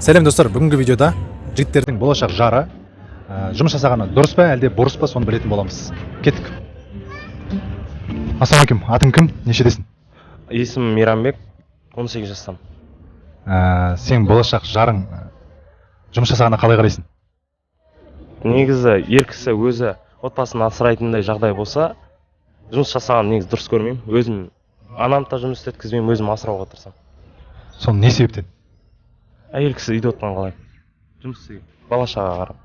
Сәлем, достар! Бүгінгі видеода жігіттердің болашақ жары жұмыс жасағаны дұрыс па, әлде бұрыс па, соны білетін боламыз. Кеттік! Ассалаумағалейкум! Атың кім, нешедесің? Есімім Мейрамбек, 18 жастамын. Сен болашақ жарың жұмыс жасағанына қалай қарайсың? Негізі, ер кісі өзі отбасын асырайтындай жағдай болса, жұмыс жасағанын негізі дұрыс көрмеймін. Өзім анамды да жұмыс істеткізбеймін, өзім асырауға тырысамын. Соны не себептен? Әйел кісі үйде отырған қалай, жұмыс істеген, бала шағаға қарап.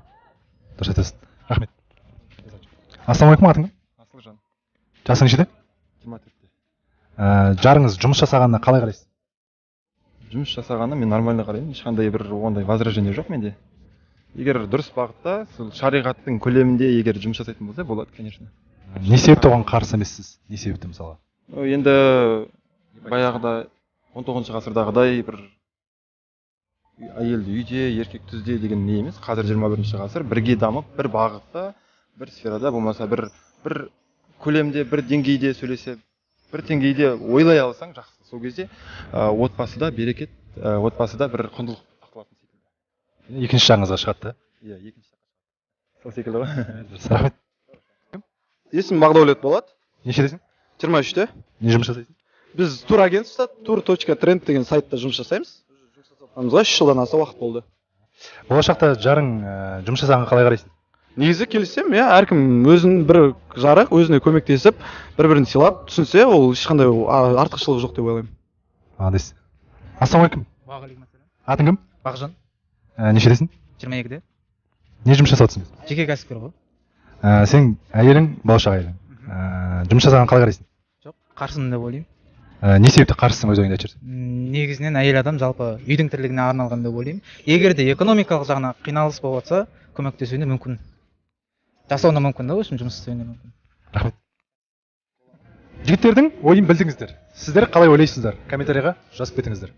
Дұрыс айтасың, рахмет. Ассалаумағалейкум! Атың кім? Асылжан. Жасың нешеде? 24-те. Жарыңыз жұмыс жасағанына қалай қарайсыз? Жұмыс жасағанына мен нормально қараймын, ешқандай бір ондай возражение жоқ менде. Егер дұрыс бағытта, сол шариғаттың көлемінде егер жұмыс жасайтын болса, болады, конечно. Не себепті оған қарсы емессіз, не себепті, мысалға? Ну, енді баяғыда, 19 ғасырдағыдай бір әйел үйде, еркек түзде деген не емес. Қазір 21 ғасыр, бірге дамып, бір бағытта, бір сферада болмаса, бір көлемде, бір деңгейде сөйлесе, бір деңгейде ойлай алсаң, жақсы. Сол кезде отбасыда берекет, отбасыда бір құндылық сақталатын секілді. Екінші жағыңызға шығады да. Иә, екінші жаққа, сол секілді ғой. Рахмет. Есімім Бағдәулет болады. Нешедесің? 23-те. Не жұмыс жасайсың? Біз турагентство, тур.тренд деген сайтта жұмыс жасаймыз. Жұмыс жасап 3 жылдан аса уақыт болды. Болашақта жарың жұмыс жасағанға қалай қарайсың? Негізі келісемін, иә. Әркім өзінің бір жары өзіне көмектесіп, бір бірін сыйлап түсінсе, ол ешқандай артықшылығы жоқ деп ойлаймын. Молодец! Ассалаумағалейкум! Уағалейкум. Атың кім? Бағжан. Нешедесің? 22-де. Не жұмыс жасап жатырсың? Жеке кәсіпкер ғой. Сенің әйелің, болашақ әйелің жұмыс жасағанға қалай қарайсың? Жоқ, қарсымын деп ойлаймын. Не себепті қарсысың, өз ойыңды айтып жіберсең? Негізінен әйел адам жалпы үйдің тірлігіне арналған деп ойлаймын. Егер де экономикалық жағынан қиналыс болып жатса, көмектесуіне мүмкін, жасауына мүмкін да, в общем, жұмыс істеуіне мүмкін. Рахмет! Жігіттердің ойын білдіңіздер. Сіздер қалай ойлайсыздар, комментарийға жазып кетіңіздер.